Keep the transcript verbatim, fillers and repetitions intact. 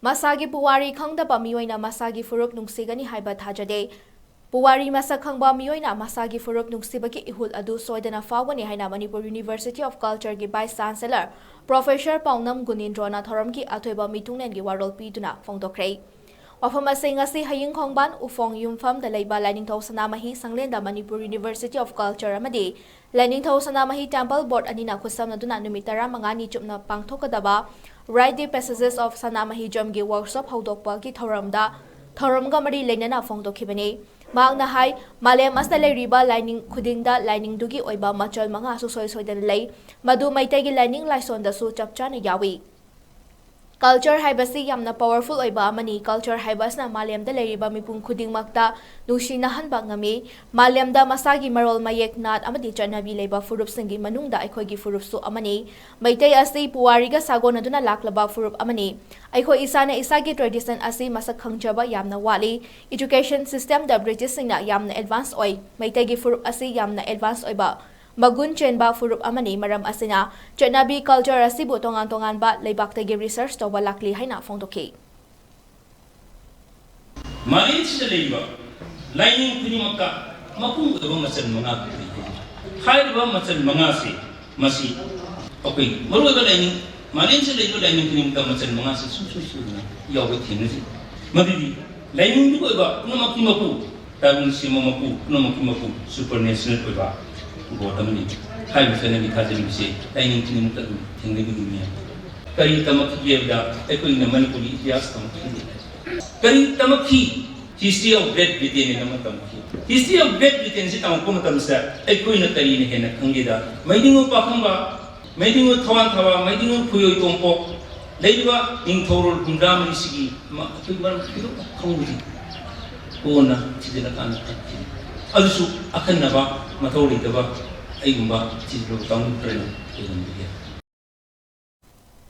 ꯃꯁꯥꯒꯤ ꯄꯨꯋꯥꯔꯤ ꯈꯪꯗꯕ ꯃꯤꯑꯣꯏꯅ ꯃꯁꯥꯒꯤ ꯐꯨꯔꯨꯞ ꯅꯨꯡꯁꯤꯒꯅꯤ ꯍꯥꯏꯕ ꯊꯥꯖꯗꯦ꯫ ꯄꯨꯋꯥꯔꯤ ꯃꯁꯛ ꯈꯪꯕ ꯃꯤꯑꯣꯏꯅ ꯃꯁꯥꯒꯤ ꯐꯨꯔꯨꯞ ꯅꯨꯡꯁꯤꯕꯒꯤ ꯏꯍꯨꯜ ꯑꯗꯨ ꯁꯣꯏꯗꯅ ꯐꯥꯎꯒꯅꯤ ꯍꯥꯏꯅ Manipur University of Culture ꯒꯤ Vice Chancellor Professor ꯄꯥꯎꯅꯝ ꯒꯨꯅꯤꯟꯗ꯭ꯔꯣꯅ ꯊꯧꯔꯝꯒꯤ ꯑꯊꯣꯏꯕ ꯃꯤꯊꯨꯡꯂꯦꯟꯒꯤ ꯋꯥꯔꯣꯜ ꯄꯤꯗꯨꯅ ꯐꯣꯡꯗꯣꯛꯈ꯭ꯔꯦ꯫ ꯋꯥꯐꯝ ꯑꯁꯤ ꯉꯁꯤ ꯍꯌꯤꯡ ꯈꯣꯡꯕꯥꯟ ꯎꯐꯣꯡ ꯌꯨꯝꯐꯝꯗ ꯂꯩꯕ ꯂꯥꯏꯅꯤꯡꯊꯧ ꯁꯅꯥꯃꯍꯤ ꯁꯪꯂꯦꯟꯗ Manipur University of Culture ꯑꯃꯗꯤ ꯂꯥꯏꯅꯤꯡꯊꯧ ꯁꯅꯥꯃꯍꯤ Temple Board ꯑꯅꯤꯅ ꯈꯨꯠꯁꯝꯅꯗꯨꯅ ꯅꯨꯃꯤꯠ ꯇꯔꯥꯃꯉꯥꯅꯤ ꯆꯨꯞꯅ ꯄꯥꯡꯊꯣꯛꯀꯗꯕ Write the Passages of ꯁꯅꯥꯃꯍꯤꯖꯝꯒꯤ workshop ꯍꯧꯗꯣꯛꯄꯒꯤ ꯊꯧꯔꯝꯗ, ꯊꯧꯔꯝꯒ ꯃꯔꯤ ꯂꯩꯅꯅ ꯐꯣꯡꯗꯣꯛꯈꯤꯕꯅꯤ꯫ ꯃꯍꯥꯛꯅ ꯍꯥꯏ, ꯃꯥꯂꯦꯝ ꯑꯁꯤꯗ ꯂꯩꯔꯤꯕ ꯂꯥꯏꯅꯤꯡ ꯈꯨꯗꯤꯡꯗ ꯂꯥꯏꯅꯤꯡꯗꯨꯒꯤ ꯑꯣꯏꯕ ꯃꯆꯜ ꯃꯉꯥ ꯁꯨꯡꯁꯣꯏ ꯁꯣꯏꯗꯅ ꯂꯩ꯫ ꯃꯗꯨ ꯃꯩꯇꯩꯒꯤ ꯂꯥꯏꯅꯤꯡ ꯂꯥꯏꯁꯣꯟꯗꯁꯨ ꯆꯞ ꯆꯥꯅ ꯌꯥꯎꯏ꯫ Culture ꯍꯥꯏꯕꯁꯤ ꯌꯥꯝꯅ powerful ꯑꯣꯏꯕ ꯑꯃꯅꯤ꯫ Culture ꯍꯥꯏꯕ ꯑꯁꯤꯅ ꯃꯥꯂꯦꯝꯗ ꯂꯩꯔꯤꯕ ꯃꯤꯄꯨꯝ ꯈꯨꯗꯤꯡꯃꯛꯇ ꯅꯨꯡꯁꯤꯅꯍꯟꯕ ꯉꯝꯃꯤ꯫ ꯃꯥꯂꯦꯝꯗ ꯃꯁꯥꯒꯤ ꯃꯔꯣꯜ, ꯃꯌꯦꯛ, ꯅꯥꯠ ꯑꯃꯗꯤ ꯆꯠꯅꯕꯤ ꯂꯩꯕ ꯐꯨꯔꯨꯞꯁꯤꯡꯒꯤ ꯃꯅꯨꯡꯗ ꯑꯩꯈꯣꯏꯒꯤ ꯐꯨꯔꯨꯞꯁꯨ ꯑꯃꯅꯤ꯫ ꯃꯩꯇꯩ ꯑꯁꯤ ꯄꯨꯋꯥꯔꯤꯒ ꯁꯥꯒꯣꯟꯅꯗꯨꯅ ꯂꯥꯛꯂꯕ ꯐꯨꯔꯨꯞ ꯑꯃꯅꯤ꯫ ꯑꯩꯈꯣꯏ ꯏꯁꯥꯅ ꯏꯁꯥꯒꯤ tradition ꯑꯁꯤ ꯃꯁꯛ ꯈꯪꯖꯕ ꯌꯥꯝꯅ ꯋꯥꯠꯂꯤ꯫ Education system ꯗ British ꯁꯤꯡꯅ ꯌꯥꯝꯅ advance ꯑꯣꯏ꯫ ꯃꯩꯇꯩꯒꯤ ꯐꯨꯔꯨꯞ ꯑꯁꯤ ꯌꯥꯝꯅ advance ꯑꯣꯏꯕ ꯃꯒꯨꯟ ꯆꯦꯟꯕ ꯐꯨꯔꯨꯞ ꯑꯃꯅꯤ꯫ ꯃꯔꯝ ꯑꯁꯤꯅ ꯆꯠꯅꯕꯤ, culture ꯑꯁꯤꯕꯨ ꯇꯣꯉꯥꯟ ꯇꯣꯉꯥꯟꯕ ꯂꯩꯕꯥꯛꯇꯒꯤ research ꯇꯧꯕ ꯂꯥꯛꯂꯤ ꯍꯥꯏꯅ ꯐꯣꯡꯗꯣꯛꯈꯤ꯫ ꯃꯥꯂꯦꯝꯁꯤꯗ ꯂꯩꯔꯤꯕ ꯂꯥꯏꯅꯤꯡ ꯈꯨꯗꯤꯡꯃꯛꯇ ꯃꯄꯨꯡ ꯑꯣꯏꯕ ꯃꯆꯜ ꯃꯉꯥ ꯂꯩ꯫ ꯍꯥꯏꯔꯤꯕ ꯃꯆꯜ ꯃꯉꯥꯁꯤ, ꯃꯁꯤ ꯑꯩꯈꯣꯏ ꯃꯔꯨꯑꯣꯏꯕ ꯂꯥꯏꯅꯤꯡ, ꯃꯥꯂꯦꯝꯁꯤꯗ ꯂꯩꯔꯤꯕ ꯂꯥꯏꯅꯤꯡ ꯈꯨꯗꯤꯡꯃꯛꯇ ꯃꯆꯜ ꯃꯉꯥꯁꯤ ꯁꯨꯡꯁꯣꯏ ꯁꯣꯏꯗꯅ ꯌꯥꯎꯕ ꯊꯦꯡꯅꯖꯩ꯫ ꯃꯗꯨꯗꯤ ꯂꯥꯏꯅꯤꯡꯗꯨꯒꯤ ꯑꯣꯏꯕ ꯄꯨꯝꯅꯃꯛꯀꯤ ꯃꯄꯨ, ꯇꯥꯏꯕꯪ ꯁꯦꯝꯕ ꯃꯄꯨ, ꯄꯨꯝꯅꯃꯛꯀꯤ ꯃꯄꯨ, supernatural ꯑꯣꯏꯕ God ꯑꯃꯅꯤ꯫ ꯍꯥꯏꯔꯤꯕ ꯆꯠꯅꯕꯤ ꯊꯥꯖꯅꯕꯤꯁꯦ ꯂꯥꯏꯅꯤꯡ ꯈꯨꯗꯤꯡꯃꯛꯇ ꯑꯗꯨꯝ ꯊꯦꯡꯅꯕꯤꯒꯅꯤ꯫ ꯀꯔꯤ ꯇꯝꯃꯛꯈꯤꯒꯦ ꯍꯥꯏꯕꯗ, ꯑꯩꯈꯣꯏꯅ ꯃꯅꯤꯄꯨꯔꯤ ꯏꯇꯤꯍꯥꯁ ꯇꯝꯃꯛꯈꯤꯗꯦ꯫ ꯀꯔꯤ ꯇꯝꯃꯛꯈꯤ? History of Great Britain ꯑꯅ ꯑꯃ ꯇꯝꯃꯛꯈꯤ꯫ History of Great Britain ꯁꯤ ꯇꯝꯃꯛꯄ ꯃꯇꯝꯁꯤꯗ ꯑꯩꯈꯣꯏꯅ ꯀꯔꯤꯅ ꯍꯦꯟꯅ ꯈꯪꯒꯦꯗ, ꯃꯩꯗꯤꯡꯉꯨ ꯄꯥꯈꯪꯕ, ꯃꯩꯗꯤꯡꯉꯨ ꯊꯋꯥꯟ ꯊꯥꯕ, ꯃꯩꯗꯤꯡꯉꯨ ꯈꯨꯌꯣꯏ ꯇꯣꯝꯄꯣꯛ ꯂꯩꯔꯤꯕ ꯅꯤꯡꯊꯧꯔꯣꯜ ꯍꯨꯝꯗ꯭ꯔꯥ ꯃꯔꯤꯁꯤꯒꯤ ꯃ-, ꯑꯩꯈꯣꯏ ꯃꯔꯝ ꯊꯣꯏꯗꯣꯛꯅ ꯈꯪꯕꯗꯤ ꯀꯣꯟꯅ ꯊꯤꯖꯤꯜꯂꯀꯥꯟꯗ ꯈꯪꯈꯤ꯫ ꯑꯗꯨꯁꯨ ꯑꯈꯟꯅꯕ ꯃꯊꯧ ꯂꯩꯇꯕ ꯑꯩꯒꯨꯝꯕ ꯊꯤꯖꯤꯜꯂꯕ ꯀꯥꯡꯕꯨ ꯈꯔꯅ ꯍꯦꯜꯂꯝꯕ ꯌꯥꯏ꯫